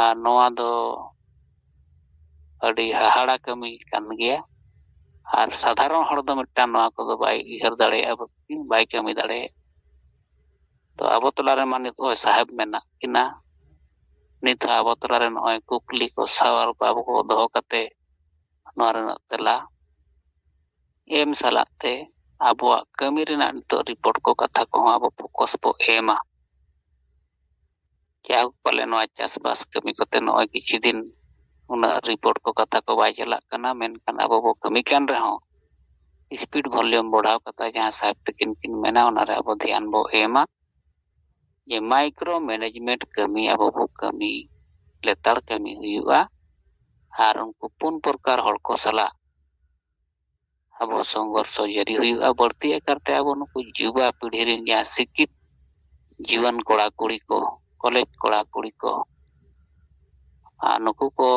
ᱟᱨ ᱱᱚᱣᱟ ᱫᱚ ᱟᱹᱰᱤ ᱦᱟᱦᱟᱲᱟ ᱠᱟᱹᱢᱤ ᱠᱟᱱ ᱜᱮᱭᱟ᱾ ᱟᱨ ᱥᱟᱫᱷᱟᱨᱚᱱ ᱦᱚᱲ ᱫᱚ ᱢᱤᱫᱴᱟᱝ ᱱᱚᱣᱟ ᱠᱚᱫᱚ ᱵᱟᱭ ᱩᱭᱦᱟᱹᱨ ᱫᱟᱲᱮᱭᱟᱜᱼᱟ, ᱵᱟᱭ ᱠᱟᱹᱢᱤ ᱫᱟᱲᱮᱭᱟᱜᱼᱟ᱾ ᱛᱚ ᱟᱵᱚ ᱛᱟᱞᱟᱨᱮ ᱢᱟ ᱱᱤᱛ ᱱᱚᱜᱼᱚᱭ ᱥᱟᱦᱮᱵ ᱢᱮᱱᱟᱜ ᱠᱤᱱᱟ, ᱱᱤᱛ ᱦᱚᱸ ᱟᱵᱚ ᱛᱟᱞᱟᱨᱮ ᱱᱚᱜᱼᱚᱭ ᱠᱩᱠᱞᱤ ᱠᱚ ᱥᱟᱣᱟᱞ ᱠᱚ ᱟᱵᱚ ᱠᱚ ᱫᱚᱦᱚ ᱠᱟᱛᱮ ᱱᱚᱣᱟ ᱨᱮᱱᱟᱜ ᱛᱮᱞᱟ ᱮᱢ ᱥᱟᱞᱟᱜ ᱛᱮ ᱟᱵᱚᱣᱟᱜ ᱠᱟᱹᱢᱤ ᱨᱮᱱᱟᱜ ᱱᱤᱛᱚᱜ ᱨᱤᱯᱳᱨᱴ ᱠᱚ ᱠᱟᱛᱷᱟ ᱠᱚᱦᱚᱸ ᱟᱵᱚ ᱯᱷᱳᱠᱟᱥ ᱵᱚ ᱮᱢᱟ᱾ ᱡᱟᱭᱦᱳᱠ, ᱯᱟᱞᱮ ᱱᱚᱣᱟ ᱪᱟᱥᱵᱟᱥ ᱠᱟᱹᱢᱤ ᱠᱚᱛᱮ ᱱᱚᱜᱼᱚᱭ ᱠᱤᱪᱷᱩ ᱫᱤᱱ ᱩᱱᱟᱹᱜ ᱨᱤᱯᱳᱨᱴ ᱠᱚ ᱠᱟᱛᱷᱟ ᱠᱚ ᱵᱟᱭ ᱪᱟᱞᱟᱜ ᱠᱟᱱᱟ, ᱢᱮᱱᱠᱷᱟᱱ ᱟᱵᱚ ᱵᱚ ᱠᱟᱹᱢᱤ ᱠᱟᱱ ᱨᱮᱦᱚᱸ ᱥᱯᱤᱰ ᱵᱷᱚᱞᱤᱭᱩᱢ ᱵᱚᱲᱦᱟᱣ ᱠᱟᱛᱷᱟ ᱡᱟᱦᱟᱸ ᱥᱟᱦᱮᱵ ᱛᱟᱹᱠᱤᱱ ᱠᱤᱱ ᱢᱮᱱᱟ, ᱚᱱᱟᱨᱮ ᱟᱵᱚ ᱫᱷᱮᱭᱟᱱ ᱵᱚ ᱮᱢᱟ ᱡᱮ ᱢᱟᱭᱠᱨᱳ ᱢᱮᱱᱮᱡᱽᱢᱮᱱᱴ ᱠᱟᱹᱢᱤ ᱟᱵᱚ ᱵᱚ ᱠᱟᱹᱢᱤ ᱞᱮᱛᱟᱲ ᱠᱟᱹᱢᱤ ᱦᱩᱭᱩᱜᱼᱟ᱾ ᱟᱨ ᱩᱱᱠᱩ ᱯᱩᱱ ᱯᱨᱚᱠᱟᱨ ᱦᱚᱲ ᱠᱚ ᱥᱟᱞᱟᱜ ᱟᱵᱚ ᱥᱚᱝᱜᱷᱚᱨᱥᱚ ᱡᱟᱹᱨᱤ ᱦᱩᱭᱩᱜᱼᱟ᱾ ᱵᱟᱹᱲᱛᱤ ᱟᱠᱟᱨ ᱛᱮ ᱟᱵᱚ ᱱᱩᱠᱩ ᱡᱩᱵᱟ ᱯᱤᱲᱦᱤ ᱨᱮᱱ ᱡᱟᱦᱟᱸ ᱥᱤᱠᱠᱷᱤᱛ ᱡᱩᱣᱟᱹᱱ ᱠᱚᱲᱟ ᱠᱩᱲᱤ ᱠᱚ, ᱠᱚᱞᱮᱡᱽ ᱠᱚᱲᱟ ᱠᱩᱲᱤ ᱠᱚ, ᱟᱨ ᱱᱩᱠᱩ ᱠᱚ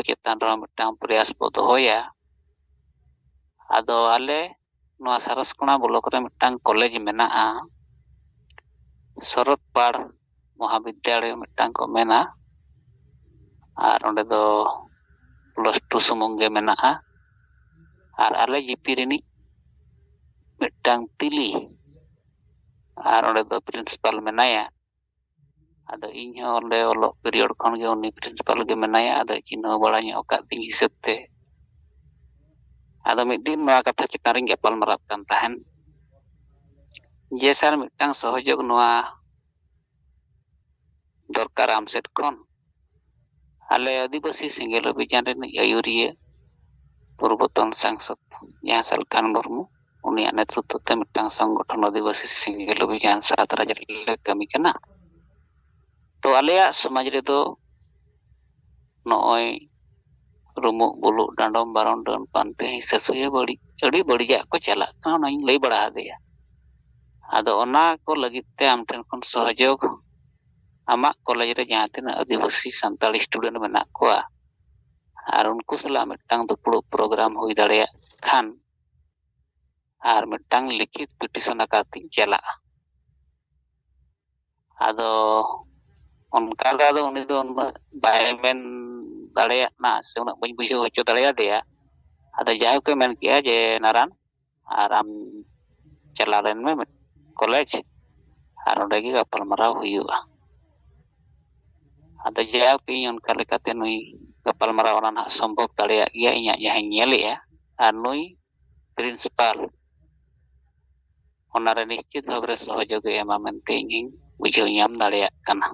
ᱪᱮᱛᱟᱱ ᱨᱮᱦᱚᱸ ᱢᱤᱫᱴᱟᱝ ᱯᱨᱚᱭᱟᱥ ᱵᱚ ᱫᱚᱦᱚᱭᱟ᱾ ᱟᱫᱚ ᱟᱞᱮ ᱱᱚᱣᱟ ᱥᱟᱨᱟᱥᱠᱳᱱᱟ ᱵᱞᱚᱠ ᱨᱮ ᱢᱤᱫᱴᱟᱝ ᱠᱚᱞᱮᱡᱽ ᱢᱮᱱᱟᱜᱼᱟ, ᱥᱚᱨᱚᱛ ᱯᱟᱲ ᱢᱚᱦᱟᱵᱤᱫᱽᱫᱟᱞᱚᱭ ᱢᱤᱫᱴᱟᱝ ᱠᱚ ᱢᱮᱱᱟ, ᱟᱨ ᱚᱸᱰᱮ ᱫᱚ ᱯᱞᱟᱥ ᱴᱩ ᱥᱩᱢᱩᱝ ᱜᱮ ᱢᱮᱱᱟᱜᱼᱟ᱾ ᱟᱨ ᱟᱞᱮ ᱡᱤᱯᱤ ᱨᱤᱱᱤᱡ ᱢᱤᱫᱴᱟᱝ ᱛᱤᱞᱤ, ᱟᱨ ᱚᱸᱰᱮ ᱫᱚ ᱯᱨᱤᱱᱥᱤᱯᱟᱞ ᱢᱮᱱᱟᱭᱟ᱾ ᱟᱫᱚ ᱤᱧ ᱦᱚᱸ ᱚᱸᱰᱮ ᱚᱞᱚᱜ ᱯᱤᱨᱤᱭᱳᱰ ᱠᱷᱚᱱ ᱜᱮ ᱩᱱᱤ ᱯᱨᱤᱱᱥᱤᱯᱟᱞ ᱜᱮ ᱢᱮᱱᱟᱭᱟ, ᱟᱫᱚ ᱪᱤᱱᱦᱟᱹᱣ ᱵᱟᱲᱟ ᱧᱚᱜ ᱟᱠᱟᱫ ᱛᱤᱧ ᱦᱤᱥᱟᱹᱵ ᱛᱮ᱾ ᱟᱫᱚ ᱢᱤᱫ ᱫᱤᱱ ᱱᱚᱣᱟ ᱠᱟᱛᱷᱟ ᱪᱮᱛᱟᱱ ᱨᱤᱧ ᱜᱟᱯᱟᱞ ᱢᱟᱨᱟᱣ ᱠᱟᱱ ᱛᱟᱦᱮᱸᱱ ᱡᱮ, ᱥᱟᱨ, ᱢᱤᱫᱴᱟᱝ ᱥᱚᱦᱚᱡᱳᱜᱽ ᱱᱚᱣᱟ ᱫᱚᱨᱠᱟᱨ ᱟᱢ ᱥᱮᱫ ᱠᱷᱚᱱ᱾ ᱟᱞᱮ ᱟᱹᱫᱤᱵᱟᱹᱥᱤ ᱥᱮᱸᱜᱮᱞ ᱚᱵᱷᱤᱡᱟᱱ ᱨᱤᱱᱤᱡ ᱟᱹᱭᱩᱨᱤᱭᱟᱹ ᱯᱩᱨᱵᱚᱛᱚᱱ ᱥᱟᱝᱥᱚᱫ ᱡᱟᱦᱟᱸ ᱥᱟᱞᱠᱷᱟᱱ ᱢᱩᱨᱢᱩ, ᱩᱱᱤᱭᱟᱜ ᱱᱮᱛᱨᱤᱛᱵ ᱛᱮ ᱢᱤᱫᱴᱟᱝ ᱥᱚᱝᱜᱚᱴᱷᱚᱱ ᱟᱹᱫᱤᱵᱟᱹᱥᱤ ᱥᱮᱸᱜᱮᱞ ᱚᱵᱷᱤᱡᱟᱱ ᱥᱟᱶᱛᱟ ᱨᱟᱡᱽ ᱞᱮ ᱠᱟᱹᱢᱤ ᱠᱟᱱᱟ᱾ ᱛᱚ ᱟᱞᱮᱭᱟᱜ ᱥᱚᱢᱟᱡᱽ ᱨᱮᱫᱚ ᱱᱚᱜᱼᱚᱭ ᱨᱩᱢᱩᱜ ᱵᱩᱞᱩᱜ ᱰᱟᱸᱰᱚᱢ ᱵᱟᱨᱚᱱ ᱰᱟᱹᱱ ᱯᱟᱱᱛᱮ ᱦᱤᱸᱥᱟᱹ ᱥᱩᱭᱟᱹ ᱵᱟᱹᱲᱤᱡ, ᱟᱹᱰᱤ ᱵᱟᱹᱲᱤᱡᱟᱜ ᱠᱚ ᱪᱟᱞᱟᱜ ᱠᱟᱱᱟ, ᱚᱱᱟᱧ ᱞᱟᱹᱭ ᱵᱟᱲᱟ ᱟᱫᱮᱭᱟ᱾ ᱟᱫᱚ ᱚᱱᱟ ᱠᱚ ᱞᱟᱹᱜᱤᱫ ᱛᱮ ᱟᱢ ᱴᱷᱮᱱ ᱠᱷᱚᱱ ᱥᱚᱦᱚᱡᱳᱜᱽ, ᱟᱢᱟᱜ ᱠᱚᱞᱮᱡᱽ ᱨᱮ ᱡᱟᱦᱟᱸ ᱛᱤᱱᱟᱹᱜ ᱟᱹᱫᱤᱵᱟᱹᱥᱤ ᱥᱟᱱᱛᱟᱲ ᱥᱴᱩᱰᱮᱱᱴ ᱢᱮᱱᱟᱜ ᱠᱚᱣᱟ ᱟᱨ ᱩᱱᱠᱩ ᱥᱟᱞᱟᱜ ᱢᱤᱫᱴᱟᱝ ᱫᱩᱯᱲᱩᱵ ᱯᱨᱳᱜᱨᱟᱢ ᱦᱩᱭ ᱫᱟᱲᱮᱭᱟᱜ ᱠᱷᱟᱱ ᱟᱨ ᱢᱤᱫᱴᱟᱝ ᱞᱤᱠᱷᱤᱛ ᱯᱤᱴᱤᱥᱚᱱ ᱟᱠᱟᱫ ᱛᱤᱧ ᱪᱟᱞᱟᱜᱼᱟ᱾ ᱟᱫᱚ ᱚᱱᱠᱟ ᱫᱚ ᱟᱫᱚ ᱩᱱᱤ ᱫᱚ ᱩᱱᱟᱹᱜ ᱵᱟᱭ ᱢᱮᱱ ᱫᱟᱲᱮᱭᱟᱜ ᱠᱟᱱᱟ ᱥᱮ ᱩᱱᱟᱹᱜ ᱵᱟᱹᱧ ᱵᱩᱡᱷᱟᱹᱣ ᱦᱚᱪᱚ ᱫᱟᱲᱮᱭᱟᱫᱮᱭᱟ᱾ ᱟᱫᱚ ᱡᱟᱭᱦᱳᱠ ᱮ ᱢᱮᱱ ᱠᱮᱜᱼᱟ ᱡᱮ, "ᱱᱟᱨᱟᱱ, ᱟᱨ ᱟᱢ ᱪᱟᱞᱟᱣ ᱞᱮᱱ ᱢᱮ ᱠᱚᱞᱮᱡᱽ, ᱟᱨ ᱚᱸᱰᱮ ᱜᱮ ᱜᱟᱯᱟᱞᱢᱟᱨᱟᱣ ᱦᱩᱭᱩᱜᱼᱟ᱾ ᱟᱫᱚ ᱡᱟᱭᱦᱳᱠ, ᱤᱧ ᱚᱱᱠᱟ ᱞᱮᱠᱟᱛᱮ ᱱᱩᱭ ᱜᱟᱯᱟᱞᱢᱟᱨᱟᱣ ᱚᱱᱟ ᱱᱟᱦᱟᱜ ᱥᱚᱢᱵᱷᱚᱵ ᱫᱟᱲᱮᱭᱟᱜ ᱜᱮᱭᱟ, ᱤᱧᱟᱹᱜ ᱡᱟᱦᱟᱸᱧ ᱧᱮᱞᱮᱜᱼᱟ᱾ ᱟᱨ ᱱᱩᱭ ᱯᱨᱤᱱᱥᱤᱯᱟᱞ ᱚᱱᱟᱨᱮ ᱱᱤᱥᱪᱤᱛ ᱵᱷᱟᱵᱽ ᱨᱮ ᱥᱚᱦᱚᱡᱳᱜᱤ ᱮᱢᱟ ᱢᱮᱱᱛᱮ ᱤᱧᱤᱧ ᱵᱩᱡᱷᱟᱹᱣ ᱧᱟᱢ ᱫᱟᱲᱮᱭᱟᱜ ᱠᱟᱱᱟ᱾